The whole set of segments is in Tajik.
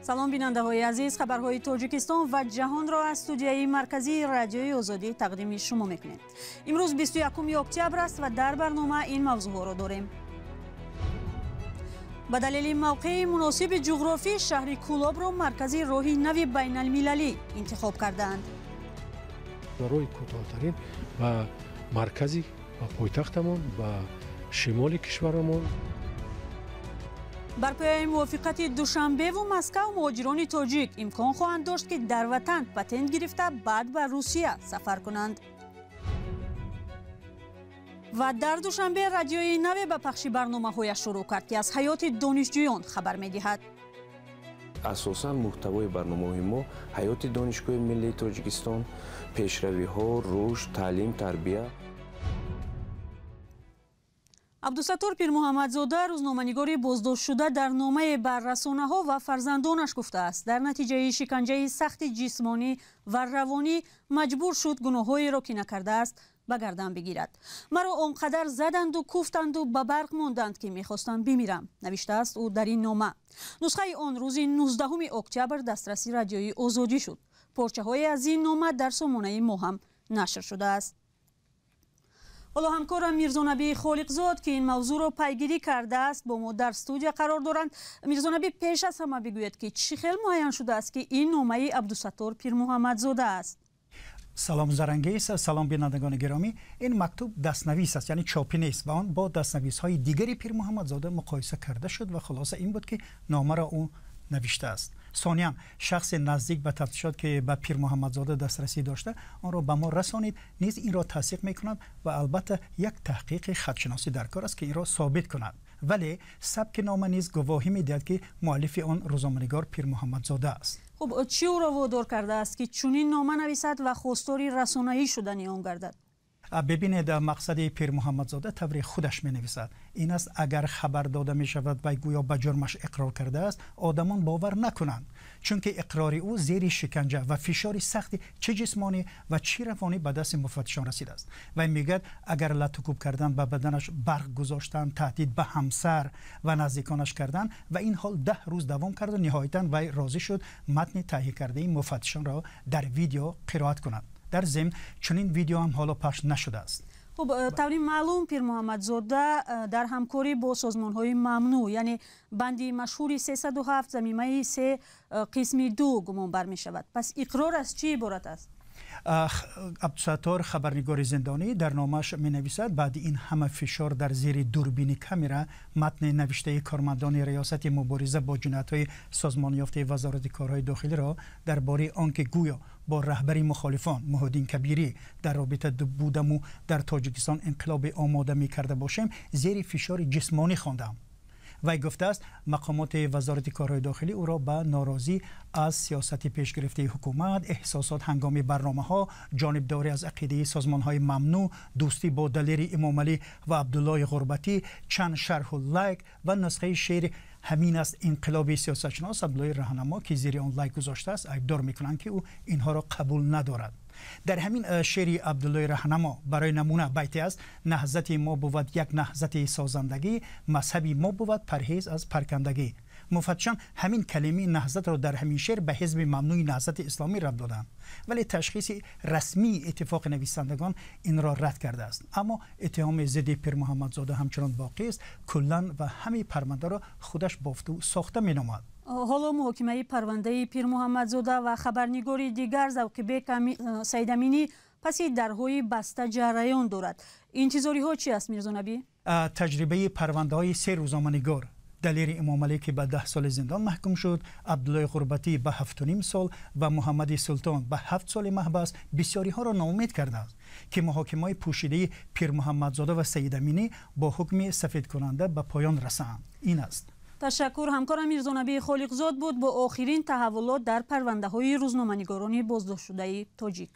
Салом бинандаҳои азиз, хабарҳои Тоҷикистон ва ҷаҳонро аз студияи марказии Радиои Озодӣ тақдими шумо мекунем. Имрӯз 21 октябр аст ва дар барнома ин мавзӯъҳоро дорем. Ба далели мавқеи муносиби ҷуғрофӣ шаҳри Кӯлобро маркази роҳи нави байналмилалӣ интихоб кардаанд. Роҳи кӯтоҳтарин ба маркази ба пойтахтамон, ба шимоли кишварамон. Бар пояи мувофиқати Душанбеву Москав муҳоҷирони тоҷик имкон хоҳанд дошт, ки дар ватан патент гирифта баъд ба Русия сафар кунанд. Ва дар Душанбе радиои наве ба пахши барномаҳояш шурӯъ кард, ки аз ҳаёти донишҷӯён хабар медиҳад. Асосан муҳтавои барномаҳои мо ҳаёти Донишгоҳи миллии Тоҷикистон, пешравиҳо, рушд, таълим, тарбия. Абдусаттор Пирмуҳаммадзода, рӯзноманигори боздоштшуда, дар номае бар расонаҳо ва фарзандонаш гуфтааст, дар натиҷаи шиканҷаи сахти ҷисмонӣ ва равонӣ маҷбур шуд гуноҳҳоеро, ки накардааст, ба гардан бигирад. Маро он қадар заданду куфтанду ба барқ монданд, ки мехостам бимирам, навиштааст ӯ дар ин нома. Нусхаи он рӯзи 19 октябр дастраси Радиои Озодӣ шуд. Порчаҳое аз ин нома дар сомонаи мо ҳам нашр шудааст. Ҳоло ҳамкорам Мирзонабӣ Холиқзод, ки ин мавзӯъро пайгирӣ кардааст, бо мо дар студия қарор доранд. Мирзонабӣ, пеш аз ҳама бигӯяд, ки чӣ хел муайян шудааст, ки ин номаи Абдусаттор Пирмуҳаммадзода аст? Салом Зарангез, салом бинандагони гиромӣ. Ин мактуб дастнавис аст, яъне чопӣ нест ва он бо дастнависҳои дигари Пирмуҳаммадзода муқоиса карда шуд ва хулоса ин буд, ки номаро ӯ навиштааст. Сониян, шахси наздик ба тафтишот, ки ба Пирмуҳаммадзода дастрасӣ дошта, онро ба мо расонид, низ инро тасдиқ мекунад ва албатта як таҳқиқи хатшиносӣ дар кор аст, ки инро собит кунад. Вале сабки нома низ гувоҳӣ медиҳад, ки муаллифи он рӯзноманигор Пирмуҳаммадзода аст. Хуб, чӣ ӯро водор кардааст, ки чунин нома нависад ва хостори расонаӣ шудани он гардад? Бибинед, мақсади Пирмуҳаммадзода тавре худаш менависад ин аст: агар хабар дода мешавад вай гӯё ба ҷурмаш иқрор кардааст, одамон бовар накунанд, чунки иқрори ӯ зери шиканҷа ва фишори сахти чӣ ҷисмонӣ ва чӣ равонӣ ба дасти муфаттишон расидааст. Вай мегӯяд, агар латукӯб кардан, ба баданаш барқ гузоштан, таҳдид ба ҳамсар ва наздиконаш кардан ва ин ҳол 10 рӯз давом карду ниҳоятан вай розӣ шуд матни таҳия кардаи муфаттишонро дар видео қироат кунад. Дар зимн чунин видео ҳам ҳоло пахш нашудааст. Хуб, таври маълум, Пирмуҳаммадзода дар ҳамкорӣ бо созмонҳои мамнӯъ, яъне банди машҳури 307 замимаи 3 қисми 2 гумонбар мешавад. Пас иқрор аз чӣ иборат аст? Абдусаттор, хабарнигори зиндонӣ, дар номааш менависад, баъди ин ҳама фишор дар зери дурбини камера матни навиштаи кормандони Риёсати мубориза бо ҷиноятҳои созмонёфтаи Вазорати корҳои дохилиро дар бораи он ки гӯё бо раҳбари мухолифон Муҳиддин Кабирӣ дар робита будаму дар Тоҷикистон инқилоби омода мекарда бошем, зери фишори ҷисмонӣ хондам. Вай гуфтааст, мақомоти Вазорати корҳои дохилӣ ӯро ба норозӣ аз сиёсати пешгирифтаи ҳукумат, эҳсосот ҳангоми барномаҳо, ҷонибдорӣ аз ақидаи созмонҳои мамнӯъ, дӯстӣ бо Далери Эмомалӣ ва Абдуллои Ғурбатӣ, чанд шарҳу лайк ва нусхаи шеъри ҳамин аст инқилоби сиёсатшинос Абдуллои Раҳнамо, ки зери он лайк гузоштааст, айбдор мекунанд, ки ӯ инҳоро қабул надорад. Дар ҳамин шеъри Абдуллои Раҳнамо барои намуна байте аст: наҳзати мо бувад як наҳзати созандагӣ, мазҳаби мо бувад парҳез аз паркандагӣ. Муфаттишон ҳамин калимаи наҳзатро дар ҳамин шеър ба ҳизби мамнӯи Наҳзати Исломӣ рабт доданд, вале ташхиси расмии Иттифоқи нависандагон инро рад кардааст. Аммо иттиҳоми зидди Пирмуҳаммадзода ҳамчунон боқист, куллан ва ҳамаи парвандаро худаш бофту сохта меномад. Ҳоло муҳокимаи парвандаи Пирмуҳаммадзода ва хабарнигори дигар Завқибек Саидаминӣ паси дарҳои баста ҷараён дорад. Интизориҳо чи аст, Мирзонабӣ? Таҷрибаи парвандаҳои се рӯзноманигор, Далери Эмомалӣ, ки ба 10 соли зиндон маҳкум шуд, Абдуллои Ғурбатӣ ба 7,5 сол ва Муҳаммади Султон ба 7 соли маҳбас, бисёриҳоро ноумед кардааст, ки муҳокимаҳои пӯшидаи Пирмуҳаммадзода ва Саидаминӣ бо ҳукми сафедкунанда ба поён расанд. Ин аст. Ташаккур. Ҳамкорам Мирзонабӣ Холиқзод буд бо охирин таҳаввулот дар парвандаҳои рӯзноманигорони боздоштшудаи тоҷик.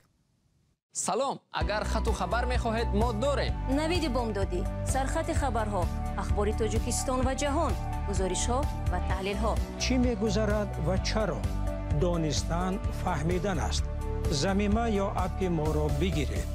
Салом, агар хату хабар мехоҳед, мо дорем. Навиди бомдодӣ, сархати хабарҳо, ахбори Тоҷикистон ва ҷаҳон, гузоришҳо ва таҳлилҳо. Чӣ мегузарад ва чаро? Донистан фаҳмидан аст. Замима ё аппи моро бигиред.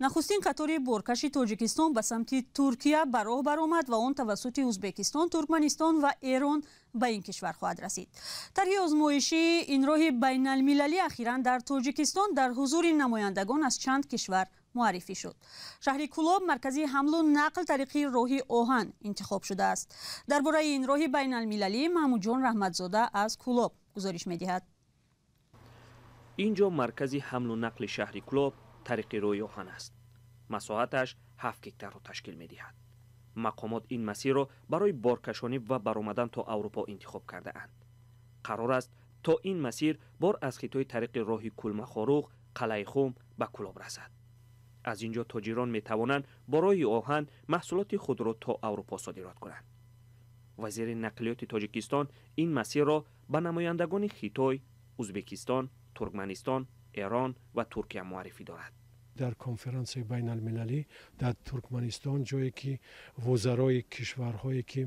Нахустин қатори боркаши Тоҷикистон ба самти Туркия ба роҳ баромад ва он тавассути Узбекистон, Туркманистон ва Эрон ба ин кишвар хоҳад расид. Тарҳи озмоишии ин роҳи байналмилалӣ ахиран дар Тоҷикистон дар ҳузури намояндагон аз чанд кишвар муаррифӣ шуд. Шаҳри Кӯлоб маркази ҳамлу нақл тариқи роҳи оҳан интихоб шудааст. Дар бораи ин роҳи байналмилалӣ Маҳмудҷон Раҳматзода аз Кӯлоб гузориш медиҳад. Ин ҷо маркази ҳамлу нақли шаҳри Кӯлоб тариқи роҳи оҳан аст. Масоҳаташ 7 гектарро ташкил медиҳад. Мақомот ин масирро барои боркашонӣ ва баромадан то Аврупо интихоб кардаанд. Қарор аст, то ин масир бор аз Хитой тариқи роҳи Кулмахоруғ, Қалъаи Хум ба Кӯлоб расад. Аз ин ҷо тоҷирон метавонанд бо роҳи оҳан маҳсулоти худро то Аврупо содирот кунанд. Вазири нақлиёти Тоҷикистон ин масирро ба намояндагони Хитой, Узбекистон, Туркманистон, Эрон ва Туркия муаррифӣ дорад. Дар конференсияи байналмилалӣ дар Туркманистон, ҷое ки вузарои кишварҳое ки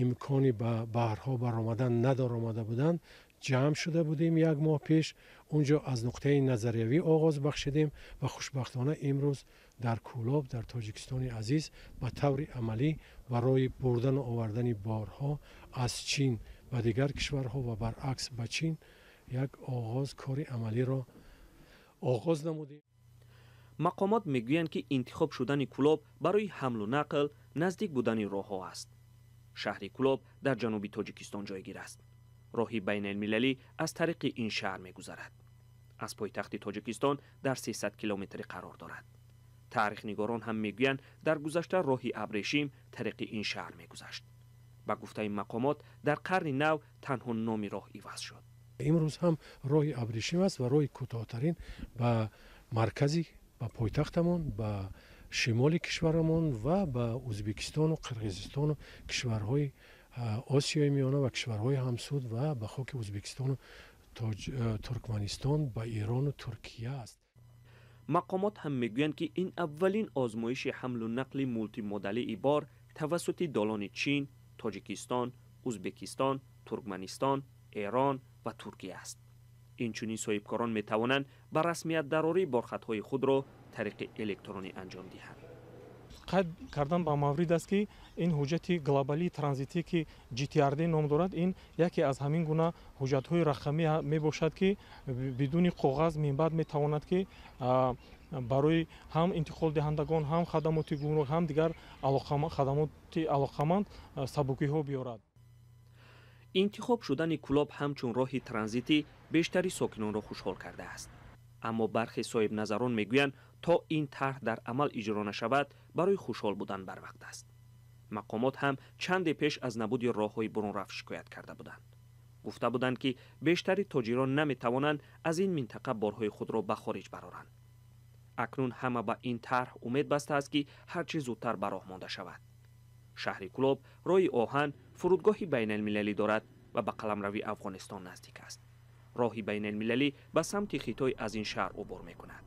имкони ба баҳрҳо баромадан надоромада буданд, ҷамъ шуда будем як моҳ пеш. Унҷо аз нуқтаи назариявӣ оғоз бахшидем ва хушбахтона имрӯз дар Кӯлоб, дар Тоҷикистони азиз, ба таври амалӣ барои бурдану овардани борҳо аз Чин ба дигар кишварҳо ва баръакс ба Чин як оғоз кори амалиро оғоз намудем. Мақомот мегӯянд, ки интихоб шудани Кӯлоб барои ҳамлу нақл наздик будани роҳҳо аст. Шаҳри Кӯлоб дар ҷануби Тоҷикистон ҷойгир аст. Роҳи байналмилалӣ аз тариқи ин шаҳр мегузарад. Аз пойтахти Тоҷикистон дар 300 километрӣ қарор дорад. Таърихнигорон ҳам мегӯянд, дар гузашта роҳи абрешим тариқи ин шаҳр мегузашт. Ба гуфтаи мақомот, дар қарни нав танҳо номи роҳ иваз шуд. Имрӯз ҳам роҳи абрешим аст ва роҳи кӯтоҳтарин ба маркази, ба пойтахтамон, ба шимоли кишварамон ва ба Узбекистону Қирғизистону кишварҳои Осиёи Миёна ва кишварҳои ҳамсуд ва ба хоки Узбекистону Туркманистон, ба Эрону Туркия аст. Мақомот ҳам мегӯянд, ки ин аввалин озмоиши ҳамлу нақли мултимодалии бор тавассути долони Чин, Тоҷикистон, Узбекистон, Туркманистон, Эрон ва Туркия аст. Инчунин соҳибкорон метавонанд ба расмият дарории борхатҳои худро тариқи электронӣ анҷом диҳанд. Қайд кардан ба маврид аст, ки ин ҳуҷҷати глобалии транзитӣ, ки GTRD ном дорад, ин яке аз ҳамин гуна ҳуҷҷатҳои рақамӣ мебошад, ки бидуни коғаз минбаъд метавонад, ки барои ҳам интиқолдиҳандагон, ҳам хадамоти гумрук, ҳам дигар хадамоти алоқаманд сабукиҳо биёрад. Интихоб шудани Кӯлоб ҳамчун роҳи транзитӣ бештари сокинонро хушҳол кардааст. Аммо бархе соҳибназарон мегӯянд, то ин тарҳ дар амал иҷро нашавад, барои хушҳол будан барвақт аст. Мақомот ҳам чанде пеш аз набуди роҳҳои бурунрафт шикоят карда буданд. Гуфта буданд, ки бештари тоҷирон наметавонанд аз ин минтақа борҳои худро ба хориҷ бароранд. Акнун ҳама ба ин тарҳ умед бастааст, ки ҳарчи зудтар ба роҳ монда шавад. Шаҳри Кӯлоб роҳи оҳан, фурудгоҳи байналмилалӣ дорад ва ба қаламрави Афғонистон наздик аст. Роҳи байналмилалӣ ба самти Хитой аз ин шаҳр убур мекунад.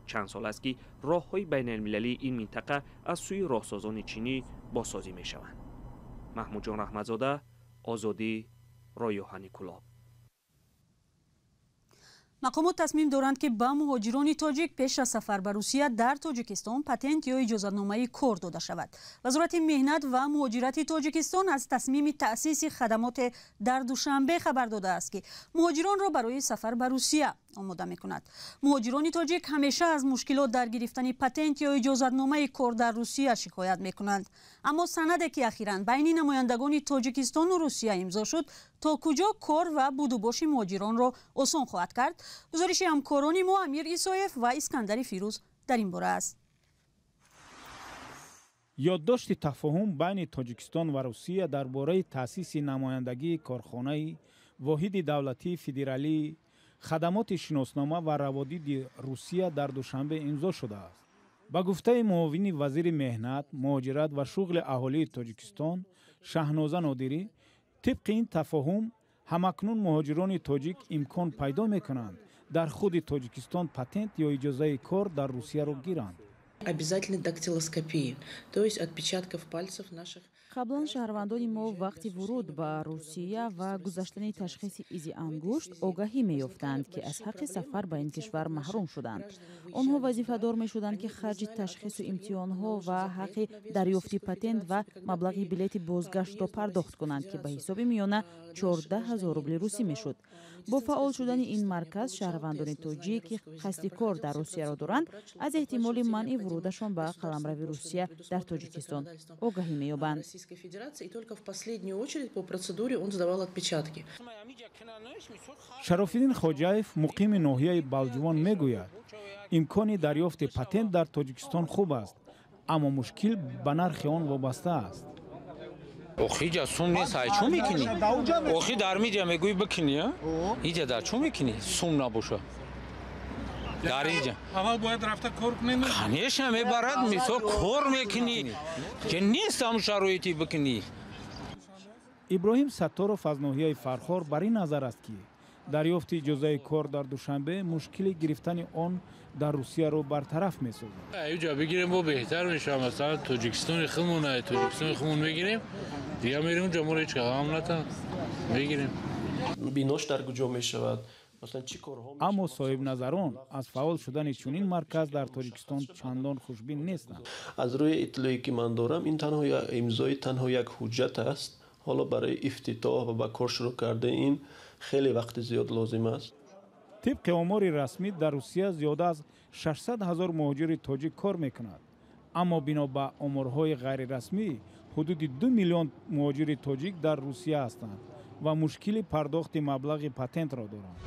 Чанд сол аст, ки роҳҳои байналмилалии ин минтақа аз сӯи роҳсозони чинӣ бозсозӣ мешаванд. Маҳмудҷон Раҳматзода, Озодӣ, роҳи оҳани Кӯлоб. Мақомот тасмим доранд, ки ба муҳоҷирони тоҷик пеш аз сафар ба Русия дар Тоҷикистон патент ё иҷозатномаи кор дода шавад. Вазорати меҳнат ва муҳоҷирати Тоҷикистон аз тасмими таъсиси хадамоте дар Душанбе хабар додааст, ки муҳоҷиронро барои сафар ба Русия омода мекунад. Муҳоҷирони тоҷик ҳамеша аз мушкилот дар гирифтани патент ё иҷозатномаи кор дар Русия шикоят мекунанд. Аммо санаде, ки ахиран байни намояндагони Тоҷикистону Русия имзо шуд, то куҷо кор ва будубоши муҳоҷиронро осон хоҳад кард? Гузориши ҳамкорони мо Амир Исоев ва Искандари Фирӯз дар ин бора аст. Ёддошти тафоҳум байни Тоҷикистон ва Русия дар бораи таъсиси намояндагии корхонаи воҳиди давлатии федералии хадамоти шиноснома ва раводиди Русия дар Душанбе имзо шудааст. Ба гуфтаи муовини вазири меҳнат, муҳоҷират ва шуғли аҳолии Тоҷикистон Шаҳноза Нодирӣ, тибқи ин тафоҳум ҳамакнун муҳоҷирони тоҷик имкон пайдо мекунанд, дар худи Тоҷикистон патент ё иҷозаи кор дар Русияро гиранд. Обязательной дактилоскопии, то есть отпечатков пальцев наших. Қаблан шаҳрвандони мо вақти вуруд ба Русия ва гузаштани ташхиси изи ангушт огаҳӣ меёфтанд, ки аз ҳаққи сафар ба ин кишвар маҳрум шуданд. Онҳо вазифадор мешуданд, ки харҷи ташхису имтиҳонҳо ва ҳаққи дарёфти патент ва маблағи билети бозгаштро пардохт кунанд, ки ба ҳисоби миёна 14 ҳазор рубли русӣ мешуд. Бо фаъол шудани ин марказ шаҳрвандони тоҷик, ки қасди кор дар Русияро доранд, аз эҳтимоли манъи вурудашон ба қаламрави Русия дар Тоҷикистон огаҳӣ меёбанд. Шарофиддин Хоҷаев, муқими ноҳияи Балҷувон, мегӯяд, имкони дарёфти патент дар Тоҷикистон хуб аст, аммо мушкил ба нархи он вобаста аст. Охи иҷа сум нест, ай чӯ мекунӣ? Охи дар миҷа мегӯӣ бикунӣ, иҷа дар чӯ мекунӣ? Сум набоша. Дар иҷа. Аввал бояд рафта кор кунӣ? Конечно, мебарад, мисол кор мекунӣ. Ки нест ҳамун шароите бикунӣ. Иброҳим Сатторов аз ноҳияи Фархор бар ин назар аст, ки дарёфти иҷозаи кор дар Душанбе мушкили гирифтани он дар Русияро бартараф месозад. Иҷа бигирем, бо беҳтар мешавад. Масалан, Тоҷикистони худмон, Тоҷикистони худмон мегирем, дигар мерем унҷа, моро ҳеҷ ғам натан, мегирем. Бинош дар куҷо мешавад? Аммо соҳибназарон аз фаъол шудани чунин марказ дар Тоҷикистон чандон хушбин нестанд. Аз рӯи иттилоe ки ман дорам, ин танҳо имзои танҳо як ҳуҷҷат аст. Ҳоло барои ифтитоҳ ва ба кор шурӯъ кардани ин хеле вақти зиёд лозим аст. Тибқи омори расмӣ, дар Русия зиёда аз 600 ҳазор муҳоҷири тоҷик кор мекунад, аммо бино ба оморҳои ғайрирасмӣ ҳудуди 2 миллион муҳоҷири тоҷик дар Русия ҳастанд ва мушкили пардохти маблағи патентро доранд.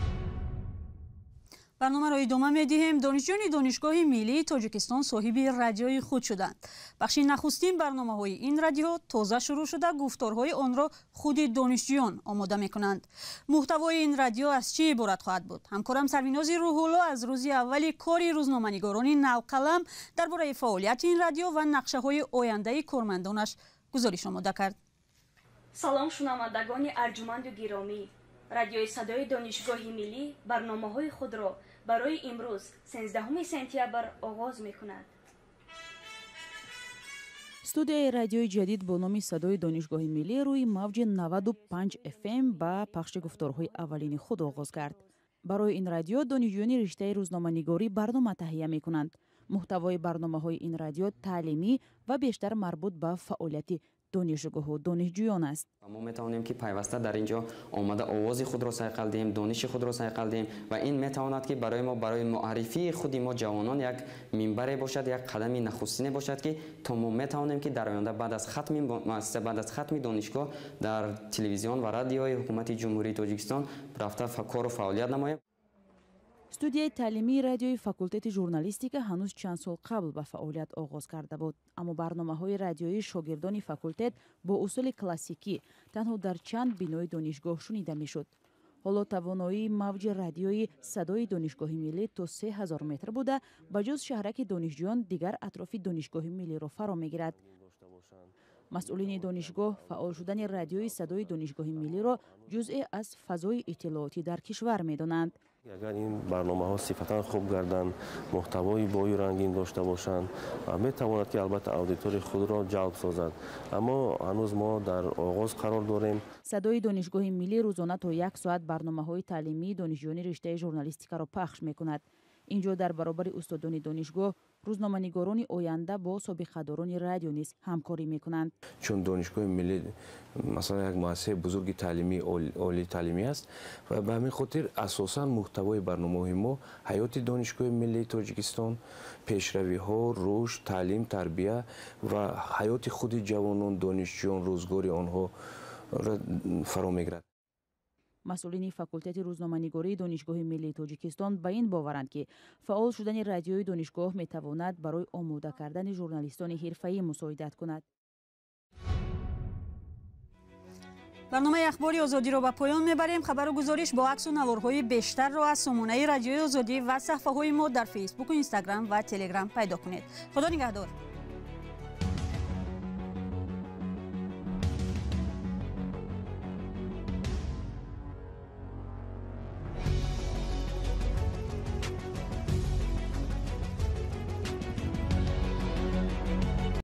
Барномаро идома медиҳем. Донишҷӯёни Донишгоҳи миллии Тоҷикистон соҳиби радиои худ шуданд. Бахши нахустин барномаҳои ин радио тоза шурӯъ шуда, гуфторҳои онро худи донишҷӯён омода мекунанд. Муҳтавои ин радио аз чӣ иборат хоҳад буд? Ҳамкорам Сарвинози Рӯҳулло аз рӯзи аввали кори рӯзноманигорони навқалам дар бораи фаъолияти ин радио ва нақшаҳои ояндаи кормандонаш гузориш омода кард. Салом, шунавандагони арҷуманду гиромӣ. Радиои садои Донишгоҳи миллӣ барномаҳои худро барои имрӯз 13 сентябр оғоз мекунад. Студияи радиои ҷадид бо номи Садои Донишгоҳи миллӣ рӯи мавҷи 95 FM ба пахши гуфторҳои аввалини худ оғоз кард. Барои ин радио донишҷӯёни риштаи рӯзноманигорӣ барнома таҳия мекунанд. Муҳтавои барномаҳои ин радио таълимӣ ва бештар марбут ба фаъолияти донишгоҳу донишҷӯён аст. Мо метавонем, ки пайваста дар ин ҷо омада овози худро сайқал диҳем, дониши худро сайқал диҳем ва ин метавонад, ки барои мо, барои муаррифии худи мо ҷавонон як минбаре бошад, як қадами нахустине бошад, ки то мо метавонем, ки дар оянда баъд аз хатми муассиса, баъд аз хатми донишгоҳ дар телевизион ва радиои ҳукумати Ҷумҳурии Тоҷикистон рафта кору фаъолият намоем. Студияи таълимии радиои факултети журналистика ҳанӯз чанд сол қабл ба фаъолият оғоз карда буд, аммо барномаҳои радиоии шогирдони факултет бо усули классикӣ танҳо дар чанд бинои донишгоҳ шунида мешуд. Ҳоло тавоноии мавҷи радиои Садои Донишгоҳи миллӣ то 3000 метр буда, ба ҷуз шаҳраки донишҷӯён дигар атрофи Донишгоҳи миллиро фаро мегирад. Масъулини донишгоҳ фаъол шудани радиои Садои Донишгоҳи миллиро ҷузъе аз фазои иттилоотӣ дар кишвар медонанд. Агар ин барномаҳо сифатан хуб гарданд, муҳтавои бою рангин дошта бошанд, метавонад, ки албатта аудиторияи худро ҷалб созад. Аммо ҳанӯз мо дар оғоз қарор дорем. Садои Донишгоҳи миллӣ рӯзона то як соат барномаҳои таълимии донишҷӯёни риштаи журналистикаро пахш мекунад. Ин ҷо дар баробари устодони донишгоҳ рӯзноманигорони оянда бо собиқадорони радио низ ҳамкорӣ мекунанд. Чун Донишгоҳи миллӣ, масалан, як муассисаи бузурги таълимии олии таълимӣ аст ва ба ҳамин хотир асосан муҳтавои барномаҳои мо ҳаёти Донишгоҳи миллии Тоҷикистон, пешравиҳо, рушд, таълим, тарбия ва ҳаёти худи ҷавонон, донишҷӯён, рӯзгори онҳоро фаро мегирад. Масъулини факултети рӯзноманигории Донишгоҳи миллии Тоҷикистон ба ин боваранд, ки фаъол шудани радиои донишгоҳ метавонад барои омода кардани журналистони ҳирфаӣ мусоидат кунад. Барномаи Ахбори Озодиро ба поён мебарем. Хабару гузориш бо аксу наворҳои бештарро аз сомонаи Радиои Озодӣ ва саҳфаҳои мо дар Фейсбуку, Инстаграм ва Телеграм пайдо кунед. Худо нигаҳдор.